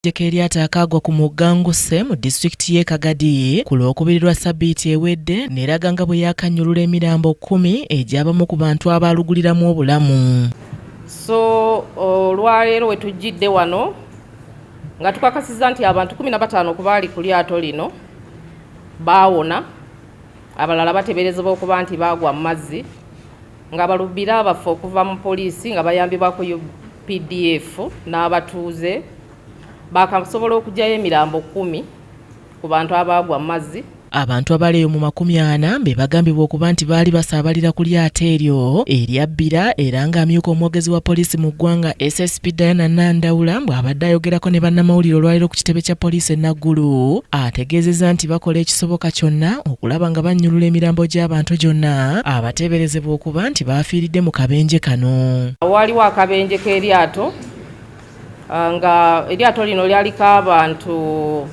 K'eryato akaagwa ku mugga Nguse mu disitulikiti y'e Kagadi ku Lwokubiri lwa ssabbiiti ewedde n'eraga nga bwe yakannyulula emirambo kkumi egy'abamu ku bantu abaaluguliramu obulamu. So olwaleero we tujjidde wano nga tukakasizza nti abantu 15 ku baali ku lyato lino baawona, abalala bateeberezebwa okuba nti baagwa mu mazzi, nga balubbira baffe okuva mu poliisi nga bayambibwako UPDF n'abatuuze bakasobola okuggyayo emirambo 10 ku bantu abaagwa mu mazzi. Abantu abali eyo mu 40 be bagambibwa okuba nti baali basaabalira ku lyato eryo eryabbira, era ng'amyuka omwogezi wa poliisi mu ggwanga SSP Diana Nandawula bw'abadde ayogerako ne bannamawulire olwaleero ku kitebe kya poliisi e Naggulu, ategeezezza nti bakola ekisoboka kyonna okulaba nga bannyulula emirambo gy'abantu gyonna abateeberezebwa okuba nti baafiiridde mu kabenje kano. Waaliwo akabenje k'eryato, nga eryato lino lyaliko abantu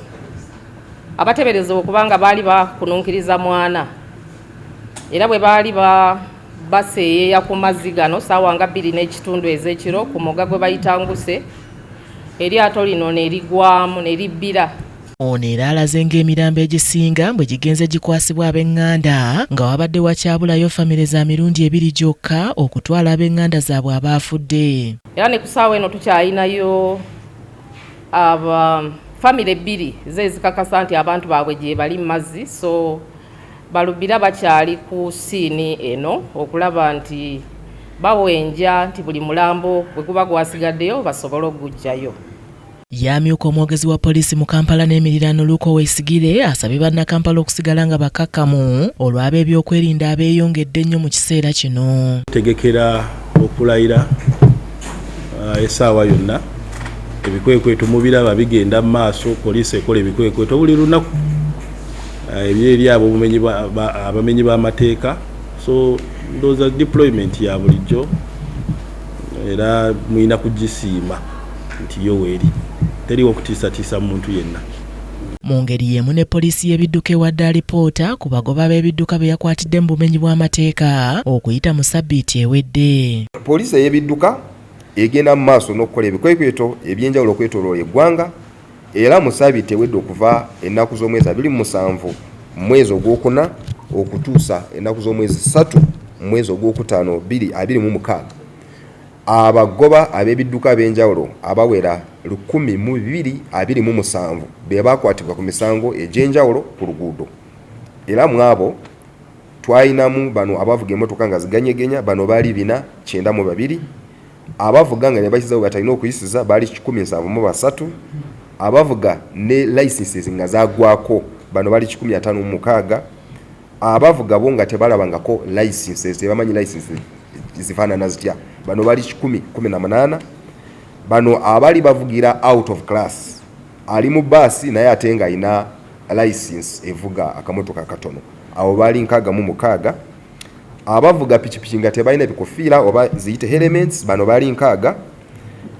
abateeberezebwa okuba nga baali bakununkiriza mwana, era bwe baali baseeyeeya ku mazzi gano ssaawa nga 2:30 ez'ekiro ku mugga gwe bayita Nguse, eryato lino ne ligwamu ne libbira. Ono era alaze ng'emirambo egisinga bwe gigenze gikwasibwa ab'eŋŋanda, nga wabadde wakyabulayo famire za mirundi ebiri gyokka okutwala ab'eŋŋanda zaabwe abaafudde. Era ne ku ssaawa eno tukyalinayo aba famire bbiri ze ezikakasa nti abantu baabwe gye bali mu mazzi, so balubbira bakyali ku siini eno okulaba nti bawenja nti buli mulambo bwe guba gwasigaddeyo basobole okuguggyayo. Yamyuka omwogezi wa poliisi mu Kampala n'emiriraano Luke Owesigire asabye bannakampala okusigala nga bakakkamu olw'ab'ebyokwerinda abeeyongedde ennyo mu kiseera kino. Tegekera okulayira essaawa yonna, ebikwekweto mubiraba bigenda mu maaso, poliisi ekola ebikwekweto buli lunaku ebyeri abo abamenyi b'amateeka, so ndowooza deployment ya bulijjo era mulina kugisiima nti yo weeri, teriwo kutiisatiisa muntu yenna. Mu ngeri y'emu ne poliisi y'ebidduka ewadde alipoota ku bagoba b'ebidduka be yakwatidde mu bumenyi bw'amateeka okuyita mu ssabbiiti ewedde. Poliisi ey'ebidduka egenda mu maaso n'okukola ebikwekweto ebyenjawulo okwetooloola eggwanga, era mu ssabbiiti ewedde okuva ennaku z'omwezi 27 mwezi ogwokuna okutuusa ennaku z'omwezi 3 mwezi ogwokutaano 2026, abagoba ab'ebidduka ab'enjawulo abawera 1227 be bakwatibwa ku misango egy'enjawulo ku luguudo. Era mu abo twalinamu bano abavuga emmotoka nga ziganyegenya, bano baali 492, abavuga nga ne bayisiza we batalina okuyisiza baali 173, abavuga ne licenses nga zaggwako bano baali 156, abavuga bo nga tebalabangako licenses, tebamanyi licenses zifaanana zitya, bano bali 118, bano abali bavugira out of class, ali mu baasi naye ate ng'alina license evuga akamotoka akatono, abo baali 66, abavuga pikipiki nga tebalina bikofiira oba ziyite helmets, bano baali 60,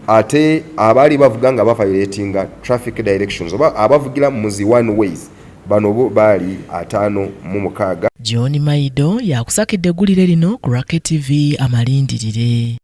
ate abaali bavuga nga baviolatinga traffic directions oba abavugira mu zi one ways, bano bo baali 56. John Maido yakusakidde eggulire lino ku Rocket TV amalindirire.